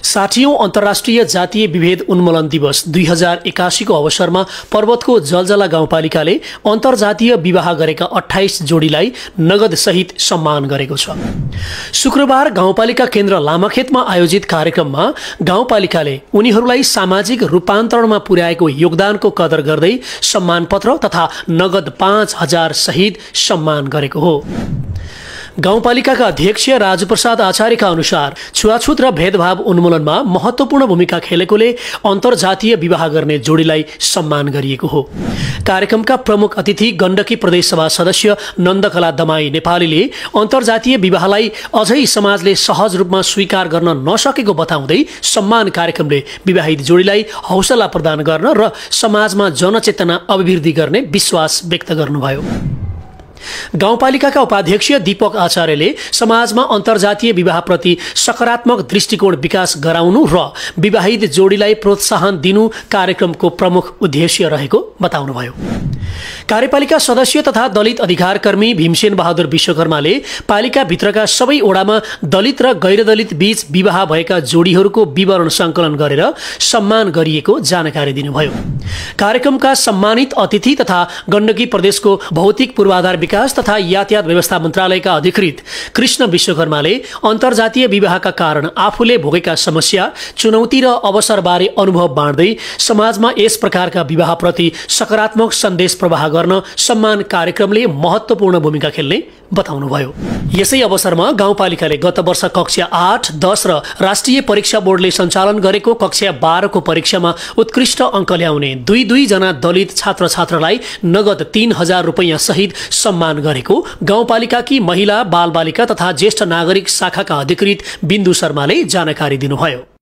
साठीऔं अन्तर्राष्ट्रिय जातीय विभेद उन्मूलन दिवस 2081 को अवसरमा पर्वतको जलजला गाउँपालिकाले अन्तर्जातीय विवाह गरेका 28 जोडीलाई नगद सहित सम्मान गरेको छ। शुक्रबार गाउँपालिका केन्द्र लामाखेतमा आयोजित कार्यक्रममा गाउँपालिकाले उनीहरूलाई सामाजिक रूपान्तरणमा पुर्याएको योगदानको कदर गर्दै सम्मान पत्र तथा नगद 5000 सहित सम्मान गरेको हो। गाउँपालिकाका अध्यक्ष राजुप्रसाद आचार्यका अनुसार छुवाछुत र भेदभाव उन्मूलनमा महत्त्वपूर्ण भूमिका खेलेकोले अन्तर्जातीय विवाह गर्ने जोडीलाई सम्मान गरिएको हो। कार्यक्रमका प्रमुख अतिथि गण्डकी प्रदेशसभा सदस्य नन्दकला दमाई नेपालीले अन्तर्जातीय विवाहलाई अझै समाजले सहज रूपमा स्वीकार गर्न नसकेको बताउँदै सम्मान कार्यक्रमले विवाहित जोडीलाई हौसला प्रदान गर्न र समाजमा जनचेतना अभिवृद्धि गर्ने विश्वास व्यक्त गर्नुभयो। गाउँपालिकाका उपाध्यक्ष दीपक आचार्यले समाजमा अन्तर्जातीय विवाहप्रति सकारात्मक दृष्टिकोण विकास गराउनु र विवाहित जोडीलाई प्रोत्साहन दिनु कार्यक्रमको प्रमुख उद्देश्य रहेको बताउनुभयो। कार्यपालिका सदस्य तथा दलित अधिकारकर्मी भीमसेन बहादुर विश्वकर्माले पालिकाभित्रका सबै ओडामा दलित र गैर दलित बीच विवाह भएका जोडीहरूको विवरण सङ्कलन गरेर सम्मान गरिएको जानकारी दिनुभयो। कार्यक्रमका सम्मानित अतिथि तथा गण्डकी प्रदेशको भौतिक पूर्वाधार विकास तथा यातायात व्यवस्था मन्त्रालयका अधिकृत कृष्ण विश्वकर्माले अन्तर्जातीय विवाहका कारण आफूले भोगेका समस्या, चुनौती र अवसरबारे अनुभव बाँड्दै समाजमा यस प्रकारका विवाहप्रति सकारात्मक सन्देश प्रवाह गर्न सम्मान कार्यक्रमले महत्त्वपूर्ण भूमिका खेल्ने बताउनुभयो। यसै अवसरमा गाउँपालिकाले गत वर्ष कक्षा 8, 10 र राष्ट्रिय परीक्षा बोर्डले सञ्चालन गरेको कक्षा 12 को परीक्षामा उत्कृष्ट अङ्क ल्याउने 2 जना दलित छात्र छात्रालाई नगद 3000 रुपैयाँ सहित सम्मान गरेको गाउँपालिकाकी महिला, बालबालिका तथा ज्येष्ठ नागरिक शाखाका अधिकृत बिन्दु शर्माले जानकारी दिनुभयो।